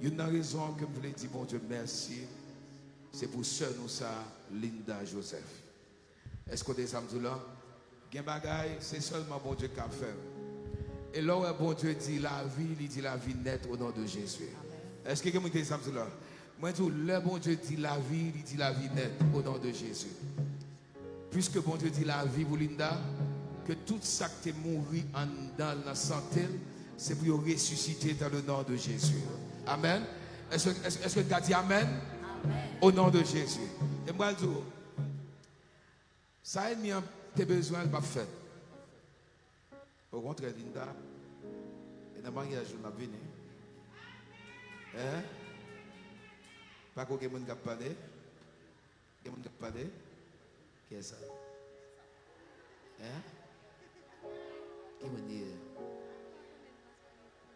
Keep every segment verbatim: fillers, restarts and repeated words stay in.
Youn nan rezon ke m vle di Bondye mèsi, se pou sè nou sa, Linda Joseph. Èske w tande sa m di w la? Gen bagay, se sèlman Bondye k ka fè l. E lè w wè Bondye di lavi, li di lavi nèt, o non de Jezi. Èske gen moun ki tande sa m di w la? Mwen di w, lè Bondye di lavi, li di lavi nèt, o non de Jezi. Piske Bondye di lavi pou Linda, ke tout sa k te mouri anndan l nan sante l, se pou yo resisite dans le nom de Jésus. Amèn. Èske, èske, èske n ka di amèn? Amèn. O non de Jezi. E m pral di w, sa ènmi an te bezwen, l p ap fè l. Okontrè, Linda, e nan maryaj ou n ap vini. Hein? Pako gen moun k ap pale? Gen moun k ap pale? Kiyès sa? Hein? Ki moun li ye?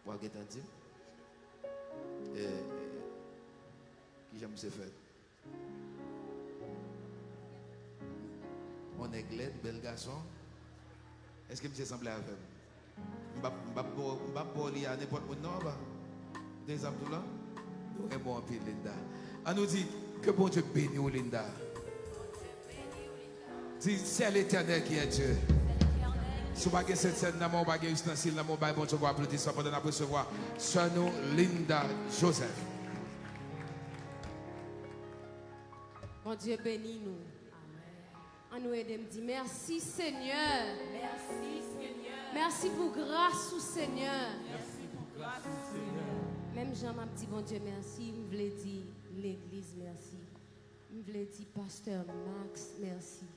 W ap gentan di m? Eh, kijan misye fèt? Yon nèg lèd, bèl gason. Èske misye sanble avè m? M p ap, m p ap ba w, m p ap ba w li a nenpòt moun non, apa. Ou tande sa m di w la? Nou renmen w anpil, Linda. An nou di, ke Bondye beni w, Linda. Di, c'est l'Éternel qui est Dieu. Si w pa gen Sentsèn nan men w, w pa gen istansil nan men w, bay Bondye yon aplodisman pandan n ap resevwa sè nou, Linda Joseph. Bondye beni nou. An nou ede m di, mèsi, Senyè. Mèsi, Senyè. Mèsi pou gras ou, Senyè. Mèsi pou gras ou, Senyè. Menm jan m ap di Bondye mèsi, m vle di legliz mèsi. M vle di pastè Max mèsi.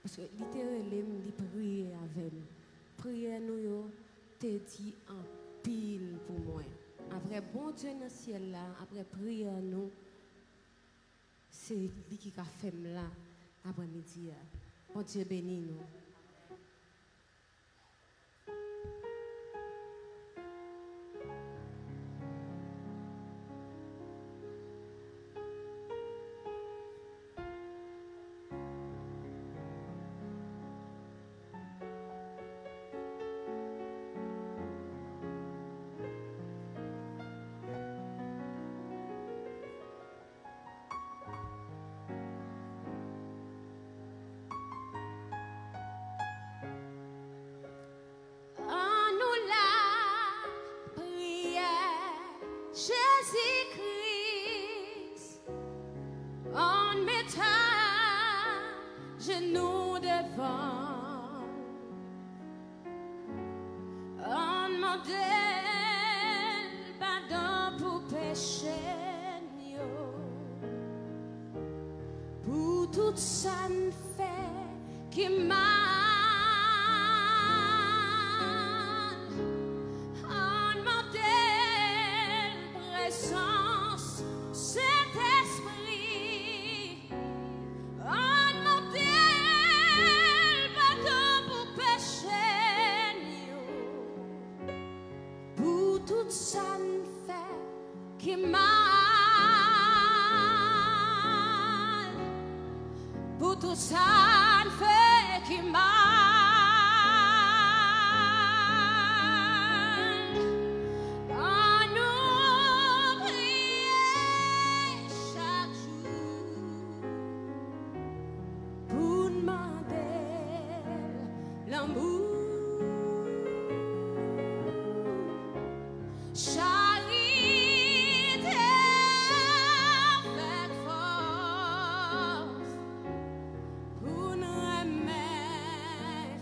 Paske li te rele m, li priye avè m. Priyè nou yo te di anpil pou mwen. Apre Bondye nan syèl la, apre priyè nou, se li ki ka fè m la aprèmidi a. Bondye beni nou. An nou lapriyè, Jezi Kris, an metan jenou devan, an mande l padon pou peche n yo, pou tout sa n fè ki mal. Ann mande l prezans Sentespri. Ann mande l padon pou peche n yo, pou tout sa n fè ki mal, pou tout sa n fè ki mal. Ann nou priye chak jou pou n mande l lanmou. Charite avèk fòs pou n renmen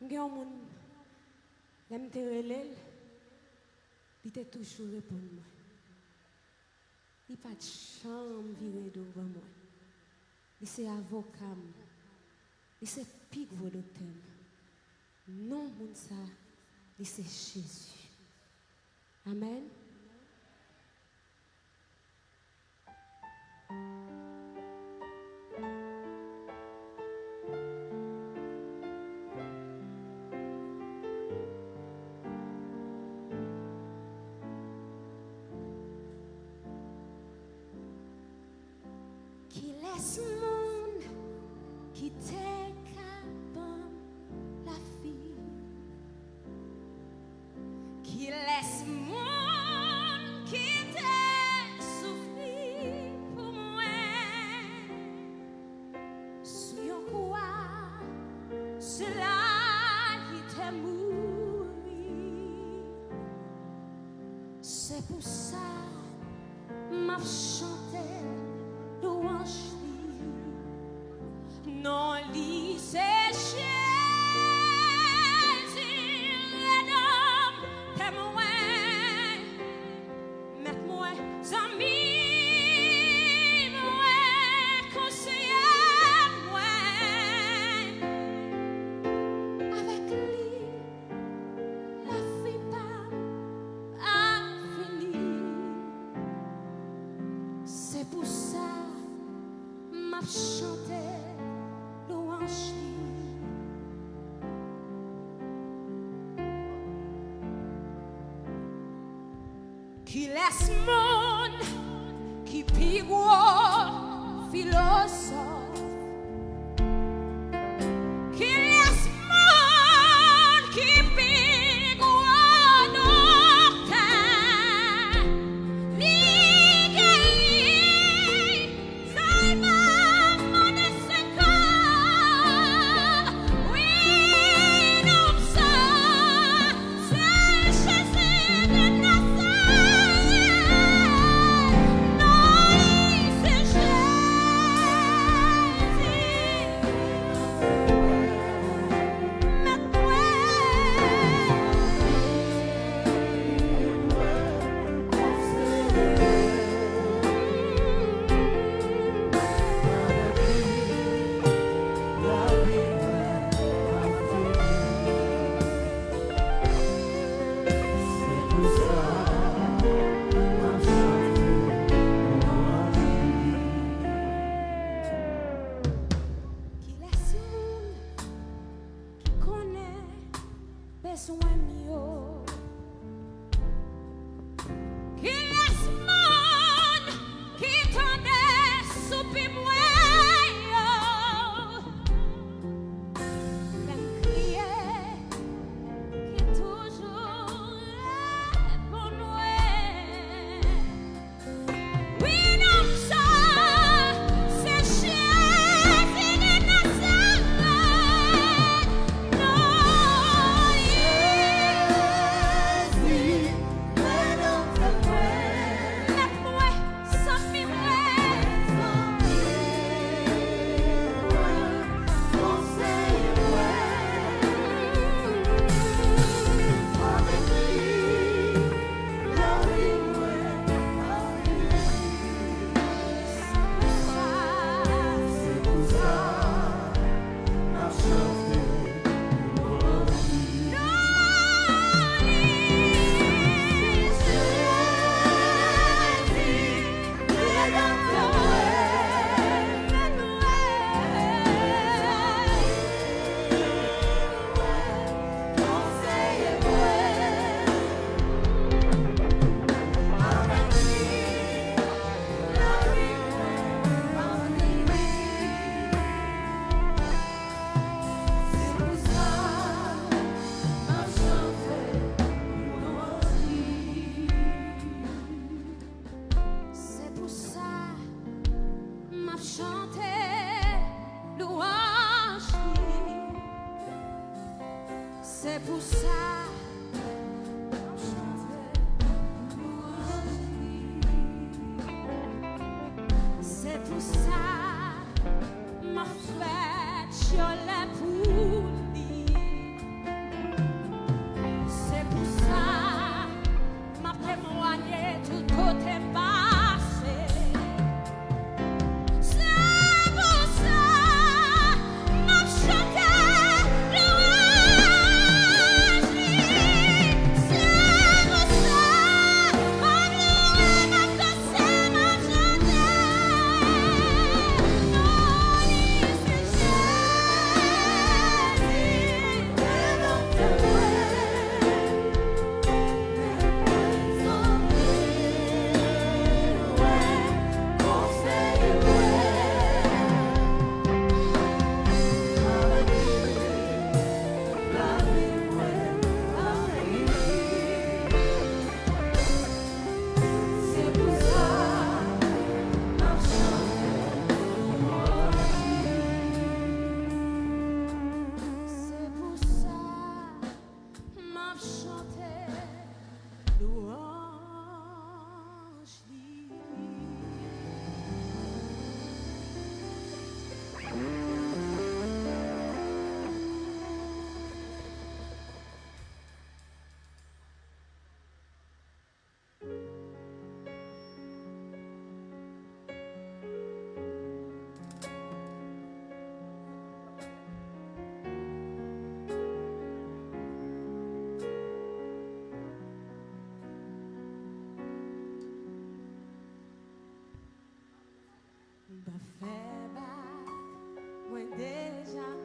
Gen yon moun, lè m te rele l, li te toujou reponn mwen. Li pa t janm vire do ban mwen. Li se avoka m. Li se pi gwo doktè m. Non moun sa, li se Jezi. Amèn. Kilès moun ki te ka ban m lavi? Kilès moun ki te soufri pou mwen sou yon kwa, sila ki te mouri? Se pou sa m ap chante lwanj li. Non li se Jezi, redanmtè mwen, mèt mwen, zanmi mwen, konseye mwen. Avèk li, lavi pa m ap fini. Se pou sa m ap chante lwanj li. Kilès moun ki pi gwo filozòf? Kilès moun ki pi gwo doktè? Li genyen Sèlman mande sekou. Wi, non m sa, se Jezi de Nazarèt. Non li se Jezi. Mèt mwen. Kilès moun ki konnen bezwen m yo? Kilès moun ki tande soupi mwen yo? Lè m kriye, ki toujou reponn mwen. Wi, non m sa, se Jezi de Nazarèt. Non li. Jezi, redanmtè mwen. Mèt mwen, zanmi mwen. Konseye mwen. Avèk li, lavi mwen ap fini. Se pou sa m ap chante lwanj li. Se pou sa m ap chante lwanj li. Se pou sa m ap chante lwanj li. Se pou sa m ap fè tchyòlè pou li. deja